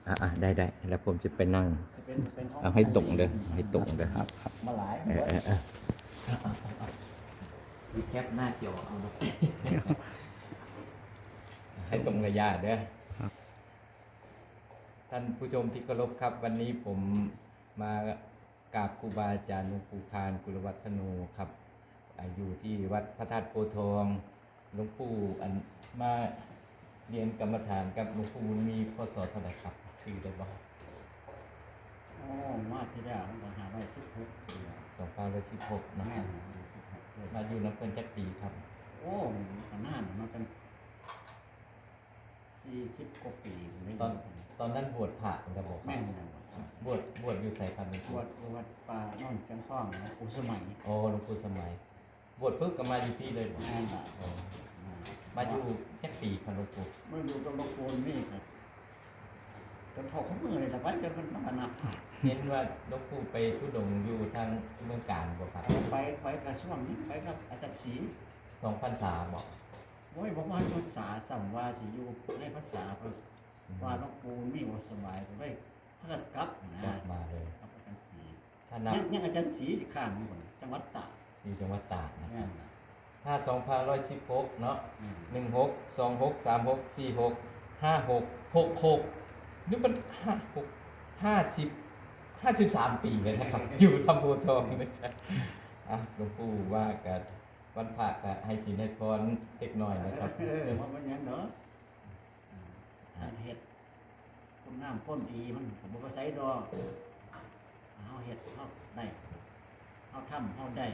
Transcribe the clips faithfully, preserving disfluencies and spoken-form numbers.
อ่าได้ได้ แล้วผมจะไปนั่ง เอาให้ตรงเด้อ ให้ตรงเด้อ ครับครับ มาหลาย เออเออเออ รีแคปหน้าจอเอาเนาะ ให้ตรงระยะเด้อท่านผู้ชมที่เคารพครับ วันนี้ผมมากราบครูบาอาจารย์หลวงปู่คานกุลวัฒโนครับอาอยู่ที่วัดพระธาตุโพธิ์ทองหลวงปู่อันมาเรียนกรรมฐานกับหลวงปู่มีพศเท่าไหร่ครับชื่อได้บ่ โอ้มาที่แรกมันก็ห้าร้อยสิบหกปีแล้ว สองพันสิบหกนะ แม่ ครับ นอยู่สิบหกเลย มาอยู่น้ำเพิ่นจักปีครับ โอ้มันก็นานมาตั้งสี่สิบกว่าปีเลย ตอนตอนนั้นบวชพระนะครับบอก แม่นนั่น บวชบวชอยู่ไสครับหลวง บ ปู่ วชอยู่วัดป่าโนนเสียงทองนะปู่สมัย อ๋อหลวงปู่สมัย บวชปุ๊บก็มาอยู่ที่เลยบอก แม่นล่ะ อ๋อ อ่า มาอยู่จักปีครับหลวงปู่ เมื่ออยู่กับหลวงปู่นี่ครับจนเท่าเขาเมื่อเลยละไปจนมันมรณภาพ เห็นว่าหลวงปู่ไปธุดงค์อยู่ทางเมืองการบอกครับ ไปไปกระทรวงนี้ไปกับอาจารย์ศรี สองพรรษาบอก โอ้ยบอกว่าพรรษาสัมว่าสิอยู่ในพรรษาเพิ่นว่าหลวงปู่มีบ่สบายก็เลยพากันกลับนะ กลับมาเลย ครับอาจารย์ศรี ถ้านับ ยังยังอาจารย์ศรีอีกข้างหนึ่งก่อนจังหวัดตาก อยู่จังหวัดตากนะค นั่ รับ นน่ะ ถ้าสองพันร้อยสิบหกเนาะ นั่น หนึ่งหกสองหกสามหกสี่หกห้าหกหกหกนี่มันห้าหกห้าสิบห้าสิบสามปีเลยนะครับ อยู่ทำโพธิ์ทองนะครับอ่ะหลวงปู่ว่ากันวันพระก็ให้ศีลให้พรเล็กน้อยนะครับ เออว่ามันหยังเนาะอ่าเฮ็ดคนงามคนดีมันก็บ่ไปไสดอกเฮาเฮ็ดเฮาได้เฮาทำเฮาได้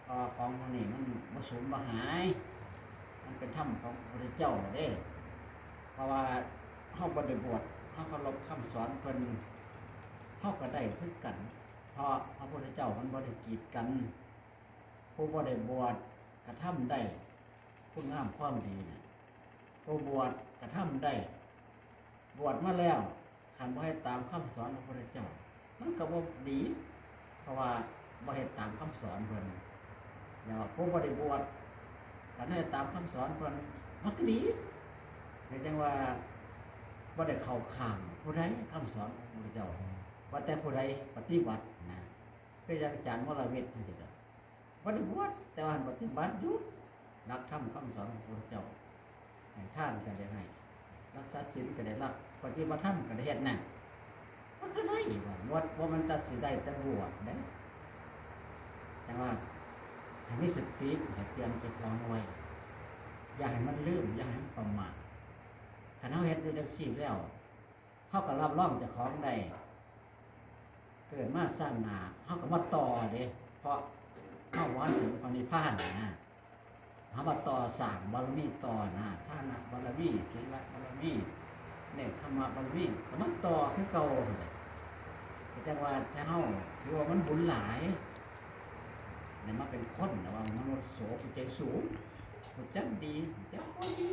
เพราะว่าของพวกนี้มันบ่สูญบ่หาย มันเป็นธรรมของพระพุทธเจ้าเด้ เพราะว่าเฮาบ่ได้บวชเฮาเคารพคำสอนเพิ่นเฮาก็ได้คือกัน เพราะพระพุทธเจ้ามันบ่ได้กีดกัน ผู้บ่ได้บวชกระทำได้ คุณงามความดีนะผู้บวชกระทำได้ บวชมาแล้วคันบ่ให้ตามคำสอนของพระพุทธเจ้า มันก็บ่ดี เพราะว่าบ่เฮ็ดตามคำสอนเพิ่นแล้วผู้บ่ได้บวชคันให้ตามคำสอนเพิ่นมันก็ดีแต่จังว่าบ่ได้เข้าข้างผู้ใดคำสอนของพระพุทธเจ้า ว่าแต่ผู้ใดปฏิบัตินะคืออย่างอาจารย์วรวิทย์นี่สิครับ บ่ได้บวชแต่ว่าปฏิบัติอยู่หลักธรรมคำสอนของพระพุทธเจ้าให้ทานก็ได้ให้รักษาศีลก็ได้รักปฏิบัติธรรมก็ได้เฮ็ดนั่นมันก็ได้ว่าบวชบ่มันตัดสิได้แต่บวชเด้แต่ว่าให้มีสติให้เตรียมเจ้าของไว้อย่าให้มันลืมอย่าให้มันประมาทคันเฮาเฮ็ดอยู่จังซี่แล้ว เฮาก็รับรองเจ้าของได้ เกิดมาชาติหน้าเฮาก็มาต่อเด้ เพราะเฮาหวังถึงพระนิพพานนะเฮามาต่อสร้างบารมีต่อนะทานบารมีศีลบารมีเนคขมะบารมีก็มาต่อคือเก่าหั่นแหละก็จังว่าถ้าเฮาถือว่ามันบุญหลายได้มาเป็นคนนะว่ามนุษย์โสผู้ใจสูงผู้จักดีผู้จักบ่ดี